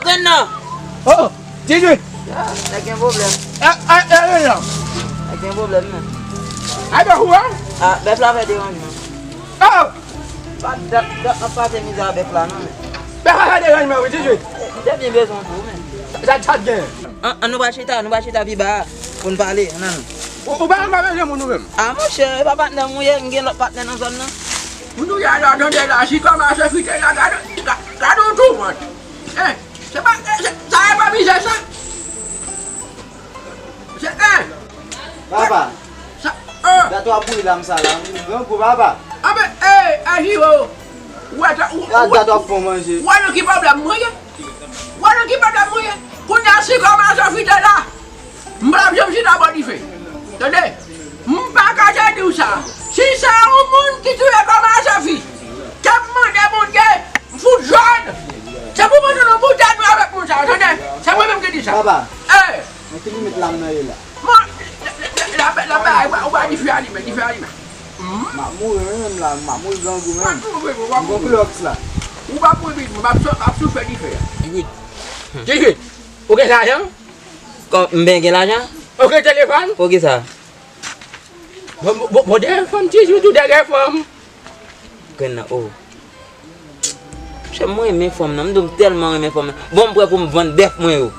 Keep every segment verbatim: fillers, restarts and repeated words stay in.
Pran nan. Oh, dizuit. Ah, nèg gen pwoblèm. Eh, eh, eh, eh, non. Nèg gen pwoblèm, men. A, bèf ou, an? Ah, bèf la fè deranjman. Oh! Pa dat, dat n ap pase mizè a bèf la, non, men. Bèf la fè deranjman, wi, dizuit. M te byen bezwen w tou, men. Sa, sa t gen? An, an, nou pa chita, nou pa chita pi ba a pou n pale, non, non. Ou, ou pa, ou pa bezwen moun ou menm? Ah, monchè, e pa patnè m ou ye, m gen lòt patnè nan zòn nan. Moun ou ye a la, tande la, si kòmanse frite la, gade, ga-, gade yon toumant. Eh, se pa, eh, se, sa e pa mizè sa? Se, eh. Papa. Sa, eh. Dat w ap bouyi lam sa la. Grangou, papa. Anben, eh, eh, Jiwo. Ou wè, ou, ou, dat w ap fè w manje. Ou wè nan ki pwoblèm mwen ye? Ou wè nan ki pwoblèm mwen ye? Kounye a, si kòmanse frite la, m p ap janm chita bò dife. Tande? M pa ka te di w sa. Si se yon moun ki touye kòmanse fi, ke m mande Bondye, m fout jòn. Se pou mwen tounen pou tèt mwen avèk moun sa yo, tande? Se mwen menm ki di sa. Papa, eh, nan ki limit lam nan ye la? Mwen, la, la, la, la, ou pa, ou pa dife alimen, dife alimen. M ap mouri menm la, m ap mouri grangou menm. W ap mouri, w ap mouri. M gon klòks la. Ou p ap mouri, m ap sou, ap soufè dife a. Dizuit. Dizuit. Ou gen lajan? Kòm m ben gen lajan? Ou gen telefòn? Poukisa? Bon, bon, bon, bon, dèyè fanm, dizuit, ou dèyè fanm. Grenn nan, oh. Chè, mwen renmen fanm nan. M di w, m tèlman renmen fanm nan. Bon, m prè pou m vann bèf mwen yo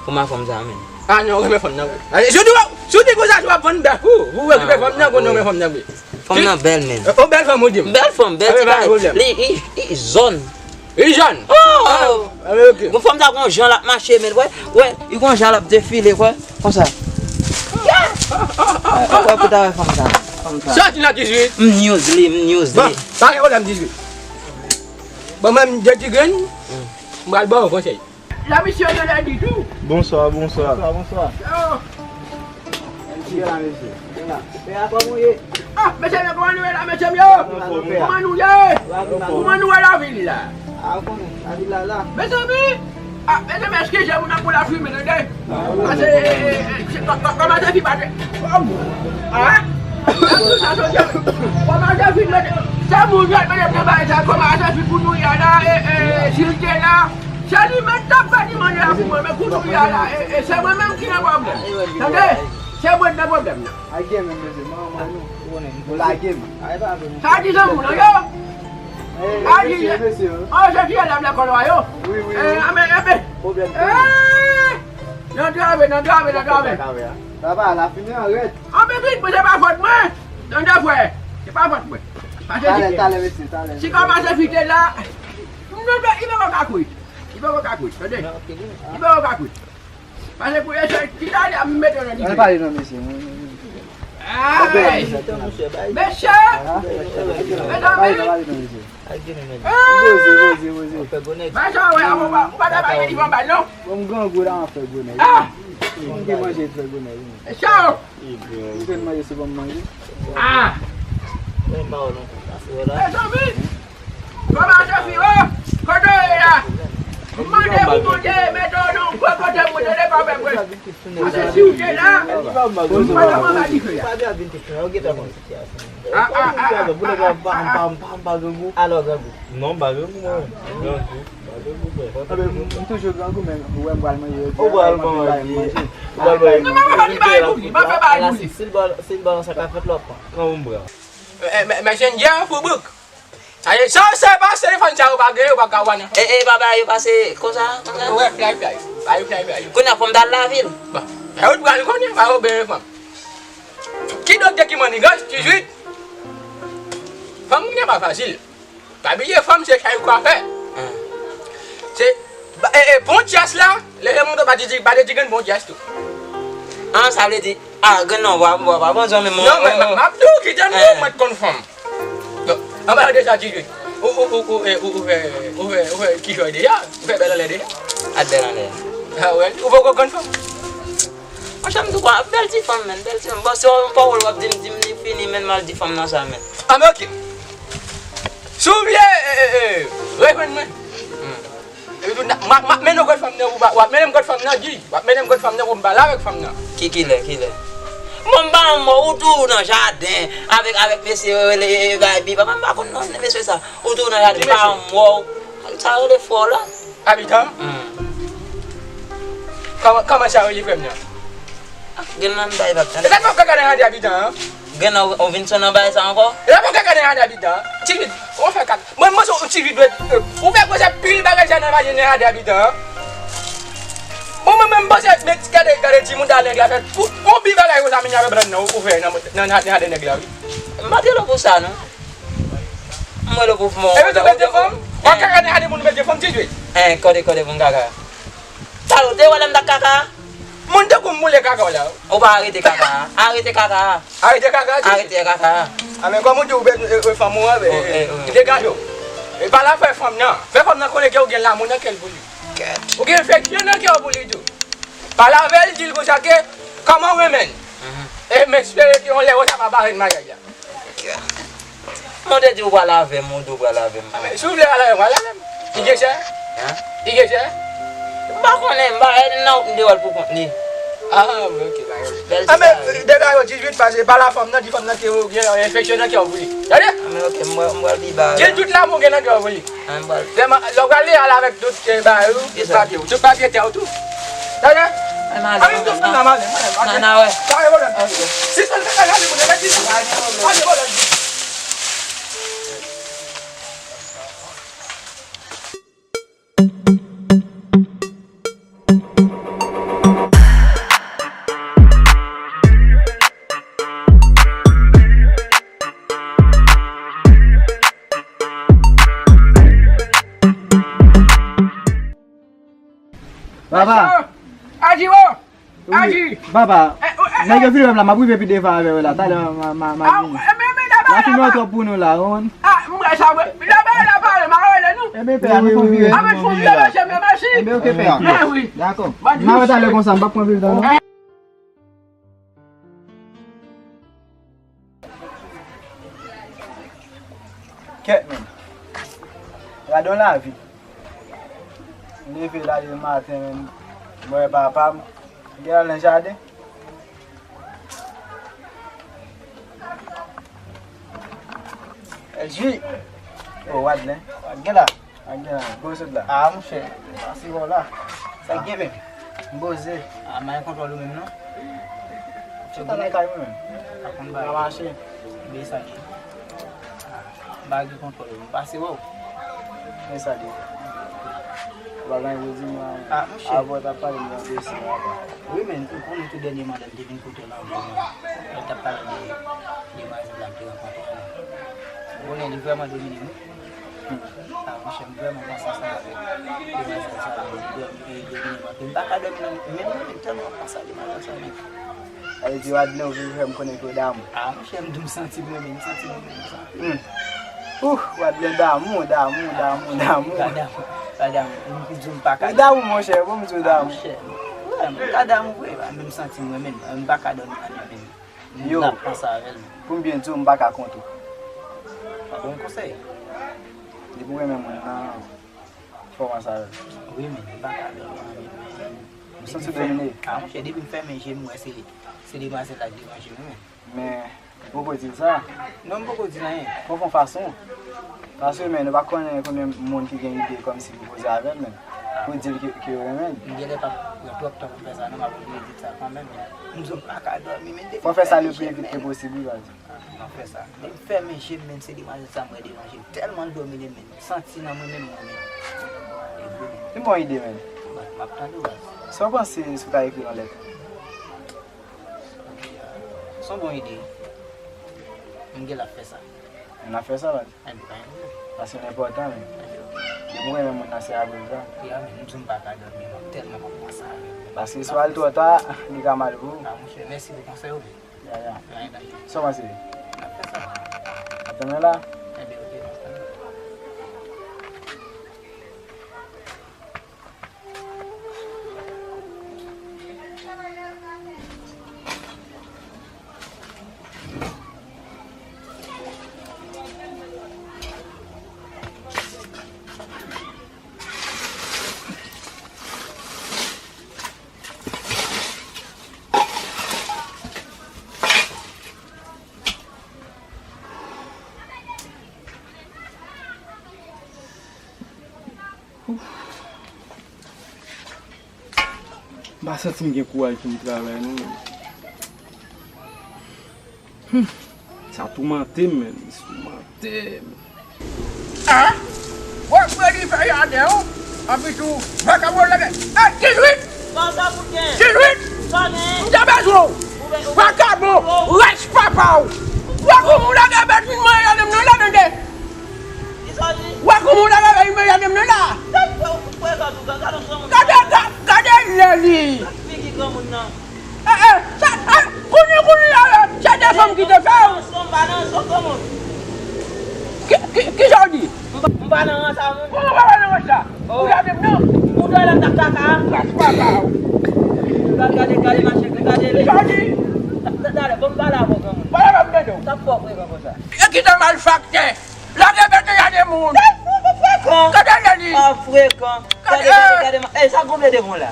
pou m a fanm sa, men. Ah non, ou renmen fanm nan, wi. Si w di, si w di konsa, si w ap vann bèf ou, ou okipe fanm nan, konnen ou renmen fanm nan, wi. Fanm nan bèl, men. Yon bèl fanm, ou di m. Bèl fanm, bèl ti kay. Li, li, li jòn. Li jòn? Oh! Ah, ok. Bon, fanm sa gon jan l ap mache, men, wè, wè, li gon jan l ap defile, wè. Konsa. Wè, wè, pou ta wè fanm sa. Fanm sa. Soti nan dizuit. M news li, m news li. Bon, pa gen pwoblèm dizuit. Bon, mwen, m de ti grenn, m pral ba w konsèy. La misye nan lè di tou. Bonswa, bonswa. Bonswa, bonswa. Yo. Mesye la, mesye. Pè a, kòman w ye? Ah, mesye, kòman nou ye la, mesye m yo? Kòman nou ye? Kòman nou wè lavil la? Ah, ou konnen, lavil la la. Mezanmi, ah, mezanmi, eskize m nan pou lafimen, tande? Pase, eh, eh, eh, se kò-, kò-, kòmanse fi pa te, ah? Kòmanse fi, se moun yo ap mete nan bagay sa, kòmanse fi pou nou ye la, eh, eh, si l te la. Se li menm k ap fè li manje la pou mwen, men kounye a la, e, e, se mwen menm ki nan pwoblèm. Tande? Se mwen k nan pwoblèm nan. Lage m, mesye, m anvoye nou. Ou lage m. Sa di zanmi w lan yo? Sa di, mesye, mesye. Oh, se ti elèv lekòl ou a yo? Wi, wi, wi. Eh, a, men, e, men. Pwoblèm. Eh! Nan trave, nan trave, nan trave. Papa, lafimen an rèd. An, men vit, men se pa fòt mwen. Tande, frè. Se pa fòt mwen. Pase talè, talè, mesye, talè. Si kòmanse fi te la, m nan, li pa ka kwit. Li poko ka kwit, tande? Li poko ka kwit. Pase pou esèy, ti talè a m mete w nan dife. Ann pale non, mesye. Ay! Mesye! Mezanmi! Poze, poze, poze. Mesye, ou pa ta bay li fè bal non. Bon, m grangou la, m ap fè gwo nèg. Ah! M gen manje fè gwo nèg. Mesye! M jwenn manje, se bon manje. Ah! Mezanmi! Kòman se fi, oh? Kote w ye la? M mande pou Bondye mete w nan yon gwo kote pou tande pa pèpè. Paske si w te la, m pa t ap anba dife a. Ah, ah, ah, ah, ah, ah, ah. Alò, grangou. Non, m pa grangou, mwen. Grangou. M toujou grangou, men ou wè m pral manje. Ou pral manje. Ou pral manje. Non, m pa fè bagay pou li. M pa fè bagay pou li. Si l ba, si l ba w sa ka fèt lòt pa. Pran yon bra. Eh, eh, men, men, Messenger, Facebook. Sa ye, sa, sa pase telefòn sa, ou pa gen, ou pa ka wè non. E, e, papa, yo pase konsa, konsa. Ou wè, fly, fly. Ba yo fly, fly. Kounye a, fò m t al lavil. Bon. E ou t pral konnen, pa yo byen fanm. Ki doktè ki mannigans, dizuit? Fanm kounye a pa fasil. Pa bliye fanm se chay kwafè. Se, ba, e, e, bon tyès la, lè yo montre ba ti, ba ti grenn bon tyès tou. Ah, sa vle di, ah, grenn nan, w a, w a, w a bon zòn, men. Non, men, m ap di w, kite m di w, mwen t konn fanm. Bon, anba yo deja dizuit. Ou, ou, ou, ou, e, ou, ou fè, ou fè, ou fè kichòy deja, ou fè bèl anlè deja. Ak bèl anlè. Ah, wè, ou poko konn fanm. Monchè, m di w, bèl ti fanm, men, bèl ti fanm. Bon, se yon pawòl w ap di m, di m li fini, men, m al di fanm nan sa, men. Ah, men, ok. Si w vle, e, e, e, rejwenn mwen. Epi tou, m ap, m ap mennen w kot fanm nan, w ap mennen m kot fanm nan, Guy. W ap mennen m kot fanm nan pou m pale avèk fanm nan. Ki, kilè, kilè? Bon, m pa wè w, ou toujou nan jaden avèk, avèk mesye yo rele, e, e, bay bi. Papa, m pa konn non mesye sa. Ou toujou nan jaden, m pa wè w. Sa rele fò la. Abitan? Hmm. Kòman, kòman sa rele frè m nan? Gen nan bay bak. E sa fè w kaka nan jardin habitant an? Gen nan ou vin sou nan bay sa ankò? E sa fè w kaka nan jardin habitant an? Ti vit, ou fè kaka. Mwen, mwen se yon ti vit dwe, ou fè koze pil bagay sa nan jardin habitant an. Bon, mwen menm, m panse, men, gade, gade timoun ta nèg la fè. Ou, ou bi bagay konsa, men y ap pran nan, ou fè nan, nan, nan, nan nèg la, wi. M pa t rele w pou sa, non. M rele w pou fè. E mwen tou mete fanm? W ap kaka nan jardin moun mete fanm, ti jwe. Hein, kòde, kòde, moun kaka. Sa yo te wè lè m ta kaka? Moun tankou m boule kaka w la. Ou pa arete kaka a. Arete kaka a. Arete kaka a, ti jwe. Arete kaka a. A, men kòm ou di ou bezwen, e, e, fanm ou an, e, e, e, degaje w. E pa la fè fanm nan. Fè fanm nan konnen ke ou gen lanmou nan kè l pou li. Ou gen enfeksyon nan kè w pou li tou. Pale avè l, di l konsa ke, kòman w renmen l. E m espere ke yon lè ou ta va parèt maryaj la. Mwen te di ou pral avè m, ou di ou pral avè m. A, men, si w vle al avè m, al avè m. Li gen chè? Hein? Li gen chè? M pa konnen, m pa, e, nan, m te wè l pou kont li. A, men, ok, ba, ok. Bèl ti bagay. A, men, degaje w, dizuit, pase pa la fanm nan, di fanm nan ke ou gen enfeksyon nan kè w pou li. Tande? A, men, ok, m pral, m pral pi ba. Di l tout lanmou gen nan kè w pou li. An, m pral. Lè w prale al avèk tout, e, bagay ou, tout papye ou, tout papye tè ou tou. Tande? Ann ale, ann ale, ann ale. Nan, nan, wè. Pa gen pwoblèm. Ok. Sispann fè bagay pou nou, mèt di sa. Pa gen pwoblèm. Papa. Aji, wo. Aji. Papa. Nèg yo vin wè m la, m ap rive pi devan avè yo la. Talè m a, m a, m a vini. La fin wè twòp pou nou la, ou konprann? A, m wè sa, wi. Lè bagay la pare, m a rele nou. Enben, pè a, nou fon vire. A, men fon vire, mesye, men mèsi. Enben, ok, pè. Men wi. Dakò. M a wè talè konsa, m p ap pran pil tan, non. Kèt, men. Gade yon lavi. M leve la depi maten, men. Mwen, papa m. M gen al nan jaden. Èl jwi. O, Wadlen. Wadlen la. Ak gen la, gwo sot la. A, monchè, pase wè w la. Sa k gen menm? M poze. A, m pa gen kontwòl ou menm, non. Chita nan kay mwen menm. Pa konn bagay. Pa mache. Byen sa ye. A, m pa gen kontwòl ou, m pase wè w. Men sa de. Ou pa gen anyen pou di mwen. A, monchè. Avan w t ap pale m nan dosye apa. Wi, men, ou konnen tou dènyèman lè m te vin kote w la, ou di mwen, lè w t ap pale de demwazèl la m te rankontre a. Ou konnen li vrèman domine m, wi. A, monchè, m vrèman panse ansanm avèk demwazèl sa a, li vrèman, li domine m anpil. M pa ka dòmi nan, menm mwen menm tèlman m panse a demwazèl sa a, men. Sa vle di, Wadlen, ou vin fè m konnen ke w damou. A, monchè, m di w m santi m renmen, m santi m renmen konsa. Hmm. Ouh, Wadlen damou, damou, damou, damou. Pa damou, pa damou. M di w m pa ka. Ou damou, monchè, bon, m di w damou. A, monchè, wi, m ka damou vre, men m santi m renmen l, m pa ka dòmi anlè menm. Yo, m ap panse avè l. Pou m byen di w, m pa ka kont ou. Sa bon konsèy. Depi w renmen moun nan, fò w panse avè l. Wi, men m pa ka dòmi anlè menm. M santi w domine. A, monchè, depi m fèmen je m, m wè se, se demwazèl la k deranje m, wi, men. Men, ou poko di l sa? Non, m poko di l anyen. Fò w fè yon fason. Paske, men, nou pa konnen konbyen moun ki gen ide kòmsi pou koze avè l, men. Pou di l ke, ke yo renmen l. M genlè p ap pran twòp tan pou m fè sa, non, m ap oblije di l sa kanmenm, men. M di w m pa ka dòmi, men depi. Fò w fè sa le pli vit ke posib, wi, baz. M ap fè sa. Men m fèmen je m, men se demwazèl sa m wè deranje m. Tèlman l domine m, men. M santi nan mwen menm, mwen menm. E vre, men. Se yon bon ide, men. M ap tande w, baz. Sa w panse si w ta ekri yon lèt? Se yon bon ide. M genlè ap fè sa. Ann ap fè sa, baz. Enben, pa gen pwoblèm. Paske l enpòtan, men. Depi w renmen moun nan, se avè l sa. Wi, a, men m di w m pa ka dòmi, m ap tèlman konn konsa. Paske si w al twò ta, li ka mal pou ou. A, monchè, mèsi pou konsèy ou, men. Ya, ya. Pa gen danje. Sa w panse? N ap fè sa. N ap tann mwen la? Enben, ok, n ap tann. Pa santi m gen kouraj pou m travay non, menm. Hmm. Sa toumante m, menm. Sa toumante m. Ah? W ap redi fè jaden w, anpi tou, vakabon lage. Eh, dizuit! Dizuit! M ta bezwen w! Vakabon! Rès papa w! W ap pou moun lage bèt vin manje jaden m nan la, tande! W ap pou moun lage bèt vin manje jaden m nan la! Gade, ga-, gade lè li! Eh, eh, sa, eh, kounye, kounye a, eh, se de fanm ki te fè w. Ki, ki, ki sa w di? M pa, m pa nan rans a moun. Kòman w pa nan rans la? Oh. Ou gade m non? Ou dwe la nan kaka. Kras papa w. Gade, gade, gade, mache, gade li. Ki sa w di? Ta-, ta-, talè, bon, m pale avè w, granmoun. Pale avè m, tande w. Sa fò frekan konsa. E ki te malfaktè. Lage bèt nan jaden moun. Frekan. Gade lè li. Ah, frekan. Gade, gade, gade, gade, ma-, eh, sa gonfle devan w la.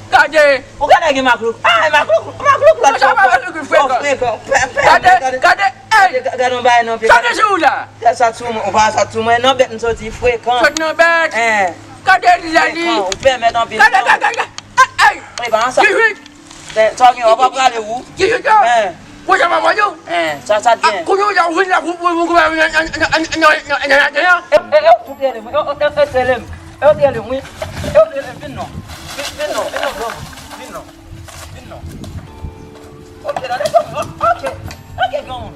Gade. Ou ka lage maklouk. Ah, maklouk, maklouk lòt. Sa pa maklouk, frekan. Oh, frekan. Pè, pè, gade, gade, gade, ey. Gade, gade, yon bagay nan pye. Sa te sou ou la? Sa, sa t sou mwen. Ou pa sa t sou mwen. Non, bèt m soti frekan. Sot nan bèt. Eh. Gade lè li. Frekan, ou pèmèt anpil. Gade, gade, gade. Ey, ey. Ey, pa sa. Ki rit? Sa w gen, w ap prale ou? Ki jan? Hein. Pwochèn fwa mwen di w. Hein, sa, sa t gen. Kounye w la, ou vin la pou, pou, pou, pou, nan, nan, nan, nan, nan, nan, nan, nan. E, e, e, ou tèlè m, e, e, e, tèlè m. E, ou tèlè m, wi. E, ou tèlè m, vin non. Vin, vin non, vin non, granmoun. Vin non. Vin non. Ok, la, lè granmoun. Ok. Ok, granmoun.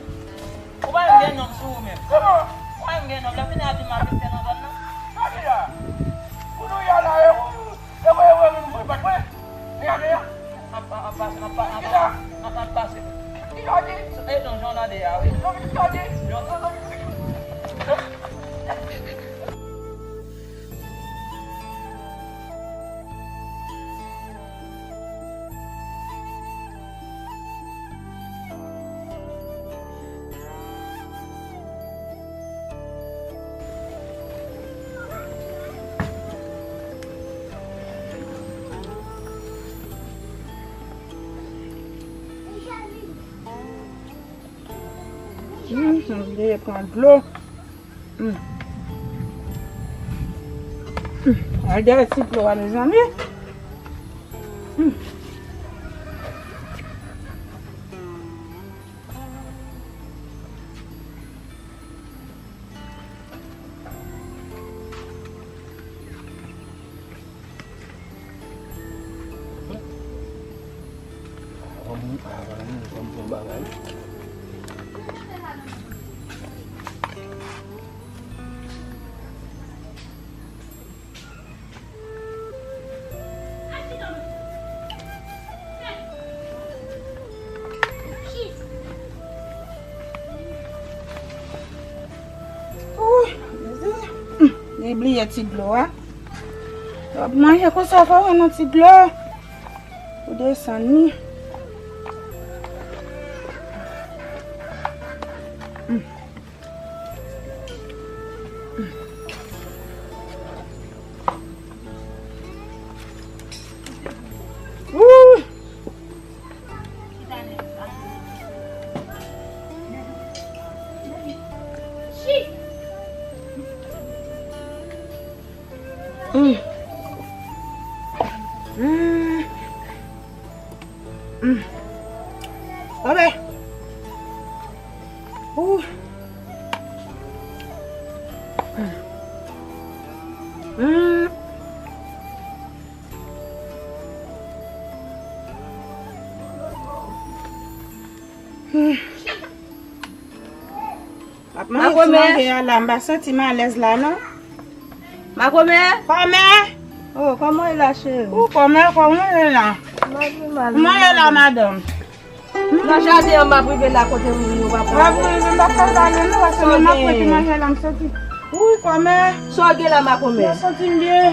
Ou pa menm gen nonm sou ou menm. Ou pa menm gen nonm. Lè fini a di m ap fè nan zòn nan. Sa ki la? Kounye w la, e ou. E mwen, e mwen, mwen, mwen, mwen. Gade a. Ap, ap, ap pase, ap pa-, ap, ap, ap, ap pase. Ki sa w di? E non, jan w tande a, wi. Non, ki sa w di? Jan. Hmm, m vle pran dlo. Hmm. Hmm. Al dèyè ti dlo a, mezanmi. Hmm. Ooh, li bliye ti dlo a. W ap manje konsa, fò w jwenn yon ti dlo pou desann li. Wouy! Mm. Mm. Mm. Obe. Ooh. Mm. Mm. Hmm. M ap manje ti manje a la, m pa santi m alèz la non. Makomè? Kòmè? Oh, kòman w ye la, cheri? Ou kòmè, kòman w ye la? Kòman w ye la, madanm? Nan jaden an, m ap rive la kote moun yo pa pran. W ap rive, m pa pral pale non, paske mwen m ap fè ti manje la, m santi. Wi, kòmè. Sa w gen la, makomè? Mwen santi m byen.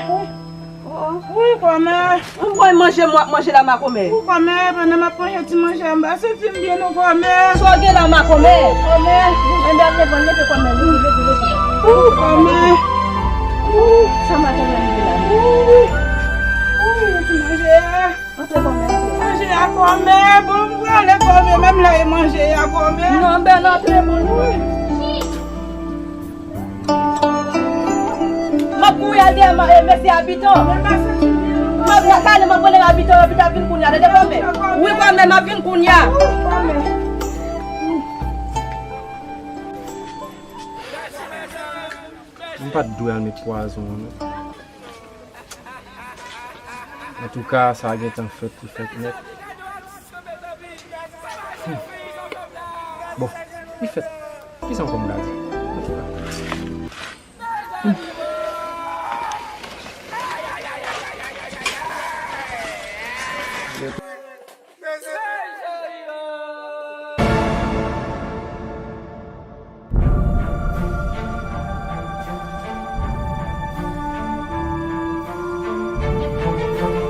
Wi, kòmè. M konn manje m w ap manje la, makomè. Wi, kòmè, pandan m ap manje ti manje a, m pa santi m byen non, kòmè. Sa w gen la, makomè? Kòmè. Enben, ap depann, leve, kòmè, leve, leve, leve. Wi, kòmè. Wi, sa makomè gen la? Wi, wi, ti manje a. Antre, kòmè, antre. Manje a, kòmè, bon, m prale, kòmè, menm lè e manje a, kòmè. Non, bèl, antre, bon, wi. M ap kouri al dèyè ma-, e, mesye Abitan. M ap kouri Kale, m ap rele rapid, rapid, ap vin kounye a, tande kòmè. Wi, kòmè, m ap vin kounye a. M pa t dwe al met pwazon an, non. Antouka, sa gentan fèt, li fèt nèt. Hmm. Bon, li fèt. Kisa ankò m ka di? Antouka. Hmm.